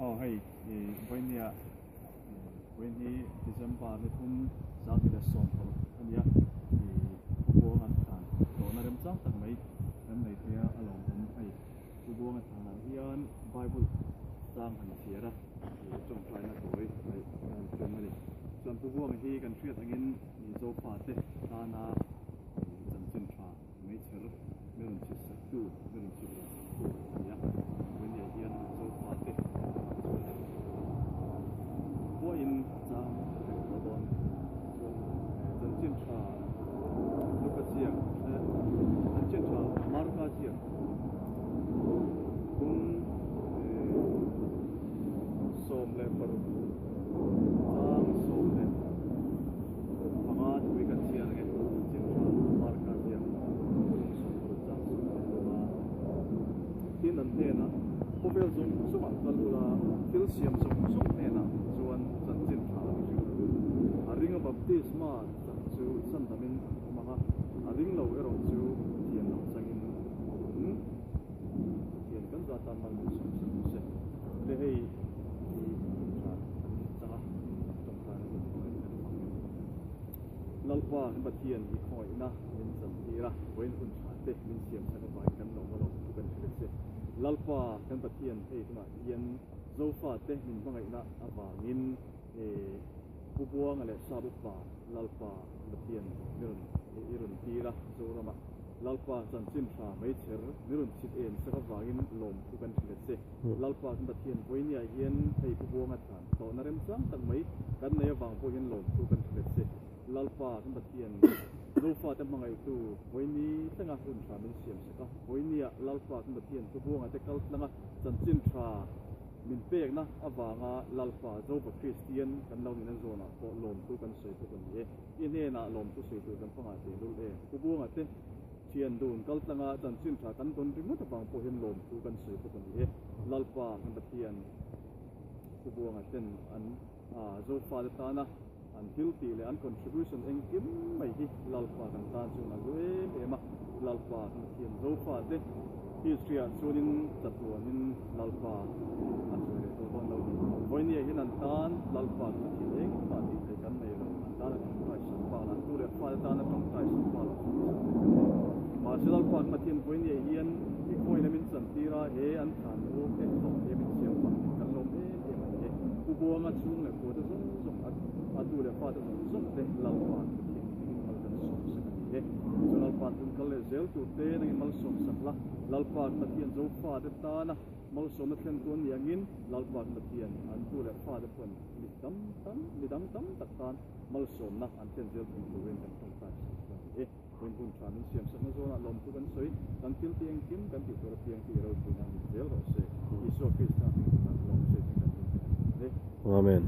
Aw hei i vawinia vawiin hi December ni thum 2016 a nia i Pu Buanga thlan tawhna remchang tak mai kan nei thei a a lawmawm hei Pu Buanga thlanah hian Bible chang han chhiar a i tawngtaina tawi ngaih kan tum a ni. Chuan Pu Buanga hi kan hriat angin i Zofate tana i chanchin tha Meichher mi rawn chhit saktu, mi rawn chhit rawn saktu a ni a. Vawinia hian Zofate chuan pawhin chang reng tawh dawn. Chuan chanchin tha Luka ziak, chanchin tha Marka ziak kum 16 chang 15 thui kan chhiar ange chanchin tha Marka ziak kum 16 chang 15 Tin an hnenah khawvel zawng zawngah kal ula thil siam zawng zawng hnenah chuan chanchin tha an hrilh ru. A ringa baptisma chang chu chhandamin an awm ang a, a ring lo erawh chu thian lo changin an awm ang. Pathian kan za tan mal min sawm sak ru se. Le hei hi hun tha kan chang a, tawngtaina hun tawi kan hmang em. Lalpa kan Pathian i khawngaihna min chantir a, vawiin hun tha te min siam sak avangin kan lawm a lawm thu kan hrilh che. Lalpa kan Pathian hei tunah hian Zofa te min hmangaihna avangin Pu Buanga leh Sap Upa Lalpa Pathian mi rawn i rawn tir a, Zoramah Lalpa chanchin tha meichher mi rawn chhit en sak avangin lawm thu kan hrilh che. Lalpa kan Pathian vawinia hian hei Pu Buanga thlan tawhna remchang tak mai kan nei avang pawh hian lawm thu kan hrilh che. Lalpa kan Pathian Zofate hmangaihtu vawiini tlenga hun tha min siam sak a, vawinia Lalpa kan Pathian Pu Buanga te kal tlanga chanchin tha min pekna avanga Lalpa Zopa Kristian kan lo nihna zawnah pawh lawmthu kan sawi bawk a ni e. I hnenah lawmthu sawi tur kan pangah tehlul e. Pu Buanga te thian dun kal tlanga chanchin tha kan dawn ringawt avang pawh hian lawmthu kan sawi bawk a ni e. Lalpa kan Pathian Pu Buanga ten an Zofate tana an thil tih leh an contribution engkim mai hi Lalpa kan tan chuan a hlu em em a, Lalpa kan Pathian Zofate history ah chuanin chatuanin Lalpa a sawi leh tawh dawn lo ni. Vawinia hian an tan Lalpa kan Pathian engmah tih theih kan nei lo, an tana tawngtai sak bak lah, an tu leh fate tana tawngtai sak bak lah tih sak theih kan nei lo. Mahse Lalpa kan Pathian vawinia hian i khawiin a min chantir a, he an thlan u te hlawh he min siam vang hian kan lawm em em a ni e. Pu Buanga chhung leh kua te zawng zawng a a tu leh fa te zawng zawng te Lalpa Pathian hmingin mal kan sawm sak a ni e. Chuan Lalpa tun kal leh zel tur te nangin malsawm sak la, Lalpa Pathian Zofa te tana malsawmna thlen tu an ni angin Lalpa Pathian an tu leh fa te pawhin mi tam tam mi dang tam tak tan malsawmna an thlen zel thung turin kan tawngtai sak a ni e. Hun hun tha min siam sakna zawnah lawmthu kan sawi, kan thil tih engkim kan tih tur apiang tih ropuina ni zel rawh se. Isua Krista hming hunah lawm sawi ching kan hun kan nei. Amen.